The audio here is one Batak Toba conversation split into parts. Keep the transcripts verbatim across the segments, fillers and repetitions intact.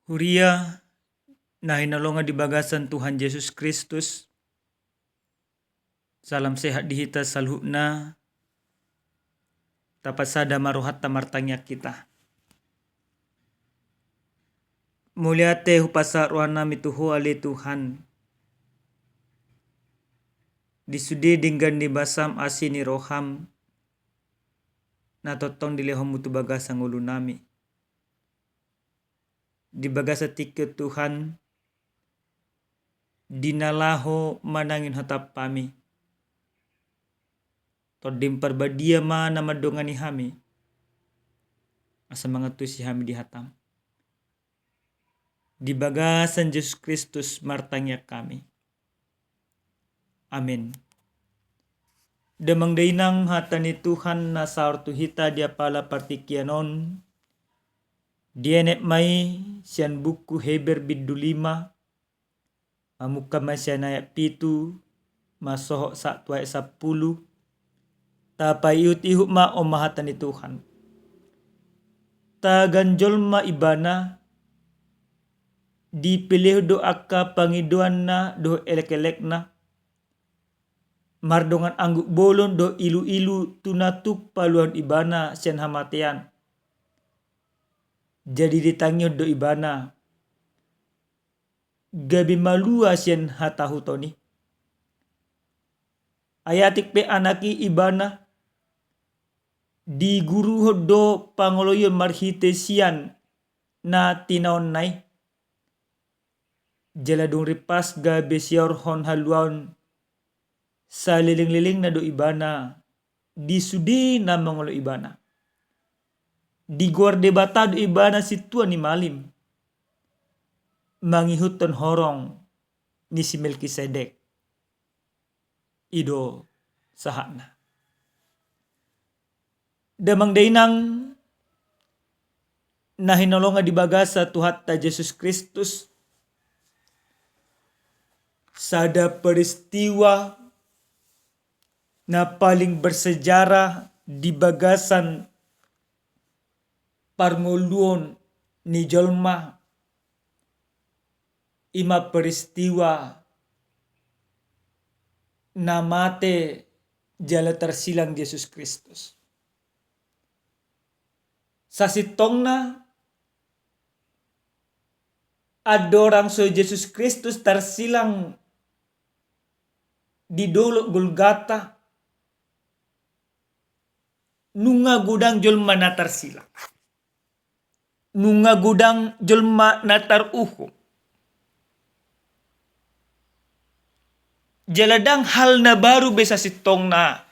Huria na hinaholongan di bagasan Tuhan Jesus Kristus, salam sehat di hita saluhutna. Tapasada ma rohanta, martangiang hita. Mauliate hupasahat rohanami tu Ho ale Tuhan, di sude denggan ni basam, asi ni roham na tongtong dilehonmu tu bagasan ngolunami. Di bagasan tingki on Tuhan, di na laho manangihon hataM hami, Tondi Parbadia ma na mandongani hami, asa mangantusi hami di hataM. Di bagasan Jesus Kristus martangiang hami. Amen. Damang dainang, hata ni Tuhan na saor tu hita di apala partingkian on, dienet ma i sian buku Heber bindu lima, mamungka ma sian ayat pitu, masohot sahat tu ayat sampulu. Tapaihutihut ma, on ma hata ni Tuhan. Tagan jolma ibana, dipelehon do angka pangidoanna dohot elekelekna, mardongan angguk bolon dohot iluilu, tu na tuk paluahon ibana sian hamatean. Jadi ditangihon do ibana, gabe malua sian hatahuton i. Ai atik pe anak i ibana, diguruhon do pangoloion marhite sian na tinaonna i. Jala dung rimpas gabe siaorhon haluaon salelenglelengna do ibana di sude na mangoloi ibana. Digoar Debata do ibana sintua ni malim, mangihuthon horong ni si Melkisedek. I do sahatna. Damang dainang na hinaholongan di bagasan Tuhanta Jesus Kristus, sada peristiwa na paling bersejarah di bagasan parngoluon ni jolma, i ma peristiwa na mate jala tarsilang Jesus Kristus. Sasintongna andorang so Jesus Kristus tarsilang di dolok Golgata, nunga godang jolma na tarsilang. Nunga godang jolma na taruhum. Jala ndang hal na baru be sasintongna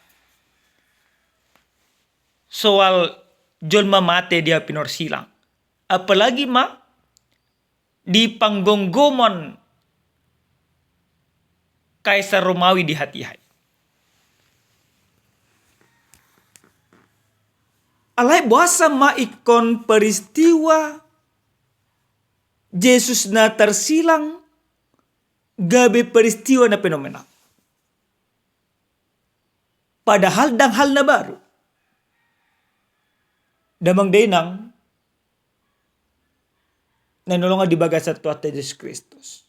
soal jolma mate di hau pinorsilang. Apalagi ma di panggonggomon Kaisar Romawi di hatiha i. Alai boasa ma ingkon peristiwa Jesus na tarsilang gabe peristiwa na fenomenal? Padahal ndang hal na baru. Damang dainang na hinaholongan di bagasan Tuhanta Jesus Kristus,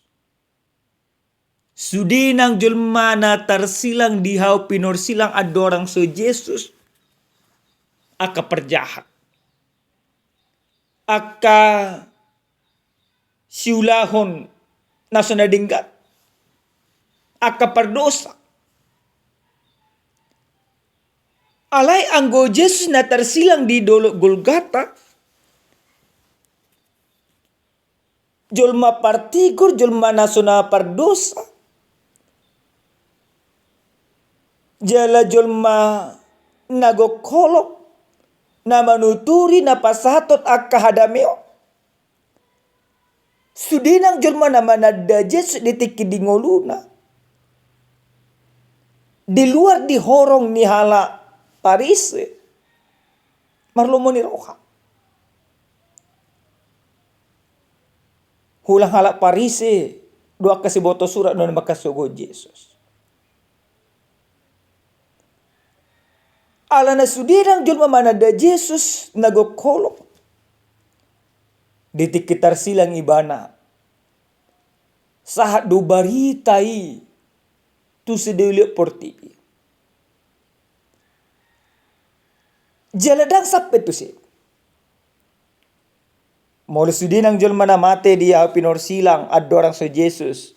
sude nang jolma na tarsilang di hau pinorsilang andorang so Jesus, angka parjahat, angka siulahon na so na denggan, angka pardosa. Alai anggo Jesus na tarsilang di dolok Golgata, jolma partigor, jolma na so na pardosa, jala jolma na gok holong, na manuturi, na pasahathon angka hadameon. Sude nang jolma na mananda Jesus di tingki di ngoluna, di luar di horong ni halak Parise, marlomo ni roha. Hulang halak Parise do angka siboto surat do na mangkasogo Jesus. Alana sude nang jolma mananda Jesus na gok holong, Di tingki tarsilang ibana, sahat do barita i tu sude uluan portibi. Jala ndang sampe tusi. Molo sude nang jolma na mate di ahu pinorsilang, andorang so Jesus,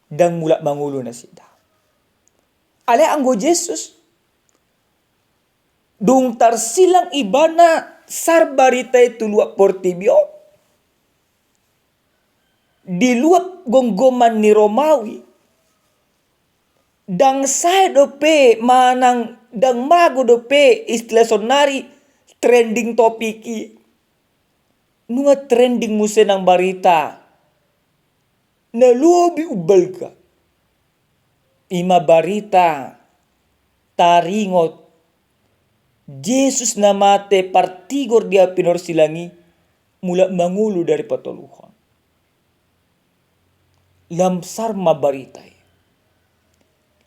ndang mulak mangolu nasida. Alai anggo Jesus, dung tarsilang ibana, sahat barita i tu luat portibi on, di luat gomgoman ni Romawi, ndang sae dope manang ndang mago dope istilah saonari trending topic i. Nunga trending muse nang barita na lobi umbalga. I ma barita taringot Jesus na mate partigor di ahu pinorsilang i mulak mangolu dari patoluhon. Lam sahat ma barita i.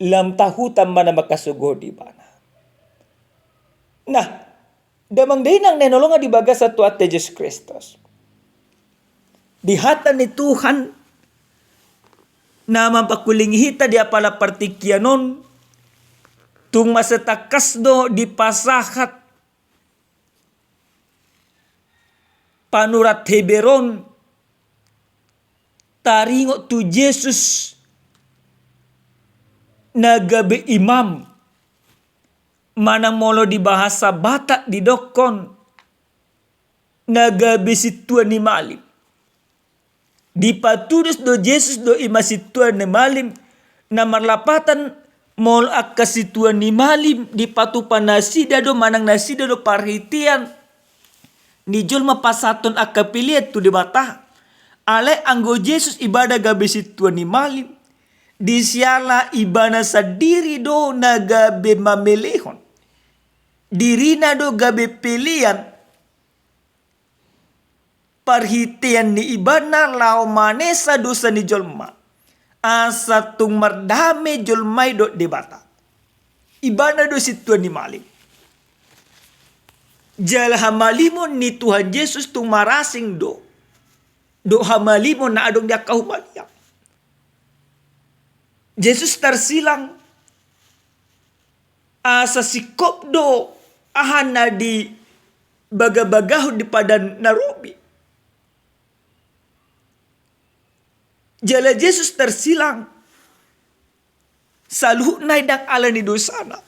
Lam tahutan ma na mangkasogohon ibana. Nah, damang dainang na hinaholongan di bagasan Tuhanta Jesus Kristus, di hata ni Tuhan na mampangkulingi hita di apala partingkian on, tung mansai tangkas do dipasahat panurat Heber on taringot tu Jesus na gabe imam, manang molo di bahasa Batak didokkon na gabe sintua ni malim. Dipatudos do Jesus do i ma sintua ni malim, na marlapatan molo angka sintua ni malim dipatupa nasida do manang nasida do parhitean ni jolma pasahathon angka pelean tu Debata. Alai anggo Jesus ibana gabe sintua ni malim, di siala ibana sandiri do na gabe mamelehon. Dirina do gabe pelean parhitean ni ibana laho manesa dosa ni jolma, asa tung mardame jolma i dohot Debata. Ibana do sintua ni malim. Jala hamalimon ni Tuhan Jesus tung marasing do dohot hamalimon na adong di angka humaliang. Jesus tarsilang asa singkop do aha na dibagabagahon di padan na robi. Jala Jesus tarsilang saluhutna i ndang ala ni dosana,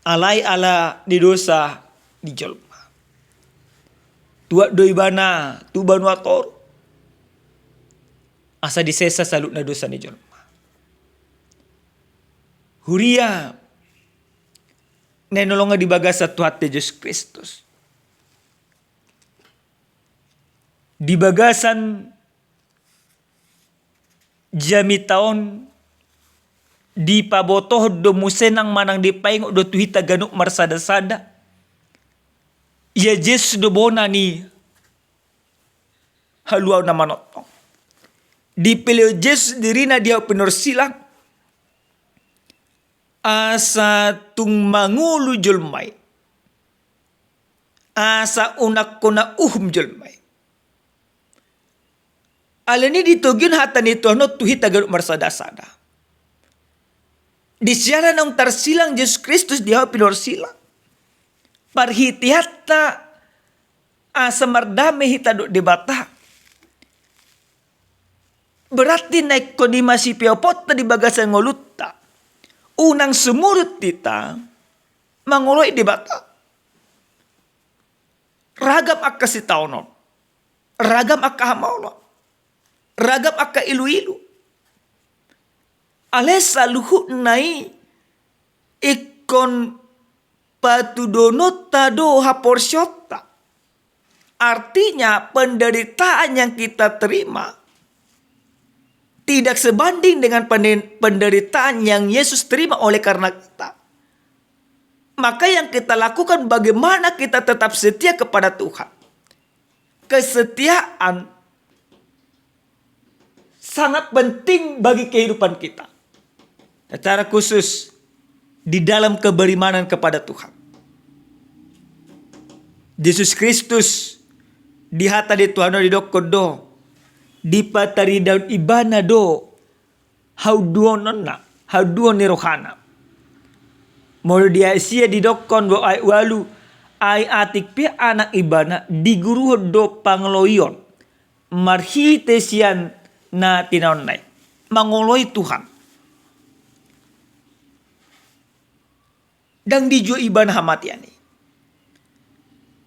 alai ala ni dosa ni jolma. Tuat do ibana tu banua toru asa disesa saluhutna dosa ni jolma. Huria na hinaholongan di bagasan Tuhanta Jesus Kristus, di bagasan jamita on dipabotohon do muse nang manang dipaingot do tu hita ganup marsadasada, ia Jesus do bona ni haluaon na manongtong. Dipelehon Jesus dirina di ahu pinorsilang asa tung mangolu jolma i, asa unang hona uhum jolma i. Alani i ditogihon hata ni Tuhan on tu hita ganup marsadasada. Di siala naung tarsilang Jesus Kristus di ahu pinorsilang, parhiteanta asa mardame hita dohot Debata. Berarti na ingkon i ma sipeoponta di bagasan ngolunta, unang sumurut hita mangoloi Debata. Ragam angka sitaonon, ragam angka hamaolon, ragam angka iluilu. Alai saluhutna i ingkon patuduhononta do haporseaonta. Artinya, penderitaan yang kita terima tidak sebanding dengan pende-, penderitaan yang Yesus terima oleh karena kita. Maka yang kita lakukan, bagaimana kita tetap setia kepada Tuhan. Kesetiaan sangat penting bagi kehidupan kita. Secara khusus di dalam keberimanan kepada Tuhan. Jesus Kristus di hata ni Tuhan on didokkon do, dipataridahon ibana do haunduononna, haunduon ni rohana. Molo di ayat sia didokkon do ayat ualu, ai atik pe anak ibana diguruhon do pangoloion marhite sian na tinaonna i, mangoloi Tuhan. Ndang dijou ibana hamatean i.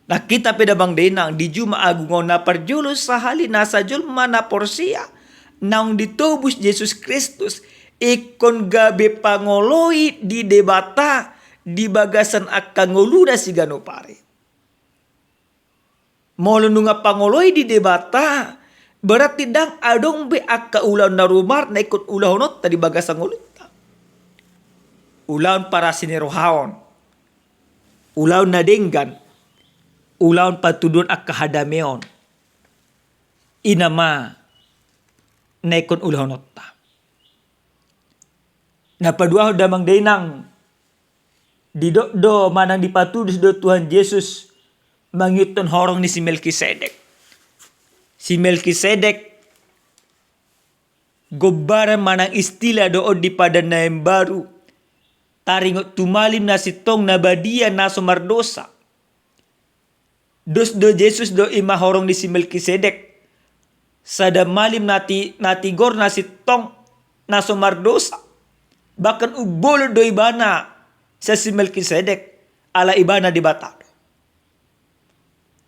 Nang hita pe damang dainang, di Jumat Agung on na parjolo sahali nasa jolma na porsea naung ditobus Jesus Kristus ingkon gabe pangoloi di Debata di bagasan angka ngoluna siganup ari. Molo nunga pangoloi di Debata, berarti ndang adong be angka ulaon na rumar na ingkon ulahononta di bagasan ngolunta. Ulaon parasi ni roha on, ulaon na denggan, ulaon patuduhon angka hadameon, i nama na ingkon ulahononta. Na paduahon damang dainang, didok do manang dipatudos do Tuhan Jesus mangihuthon horong ni si Melkisedek. Si Melkisedek gombaran manang istilah do on di Padan na Imbaru, taringot tu malim na sintong na badia na so mardosa. Dos do Jesus do i ma horong ni si Melkisedek, sada malim na ti-, na tigor na sintong na so mardosa. Bahkan umbolon do ibana sian si Melkisedek, ala ibana Debata do.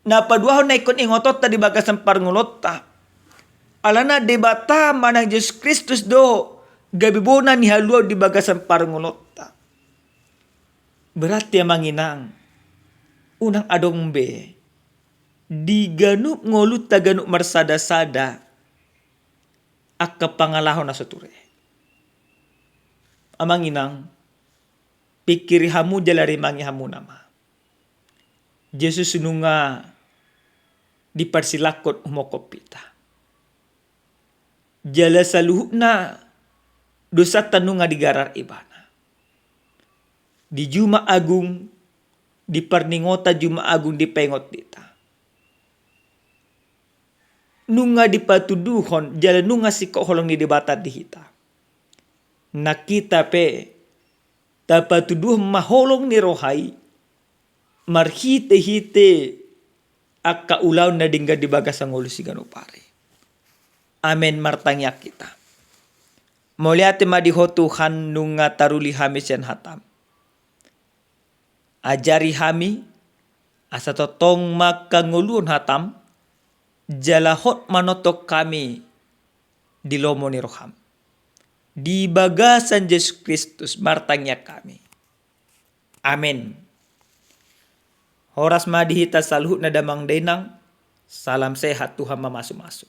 Na paduahon na ingkon ingotonta di bagasan parngoluonta, alana Debata manang Jesus Kristus do gabe bona ni haluaon di bagasan parngoluonta. Berarti amang inang, unang adong be di ganup ngolunta ganup marsada-sada angka pangalaho na so ture. Amang inang, pingkiri hamu jala rimangi hamu nama. Jesus nunga diparsilangkon humongkop hita. Jala saluhutna dosanta nunga digarar ibana. Di Jumat Agung, di parningotan Jumat Agung dipaingot hita. Nunga dipatuduhon, jala nunga singkop holong ni Debata di hita. Nang hita pe, tapatuduhon ma holong ni roha i, marhite-hite angka ulaon na denggan di bagasan ngolu siganup ari. Amen, martangiang hita. Mauliate ma di Ho Tuhan nunga taruli hami sian hatam. Ajari hami, asa tongtong mangkangoluhon hatam, jala hot manongtong hami di lomo ni roham. Di bagasan Jesus Kristus martangiang hami. Amen. Horas ma di hita saluhutna damang dainang, salam sehat, Tuhan mamasu-masu.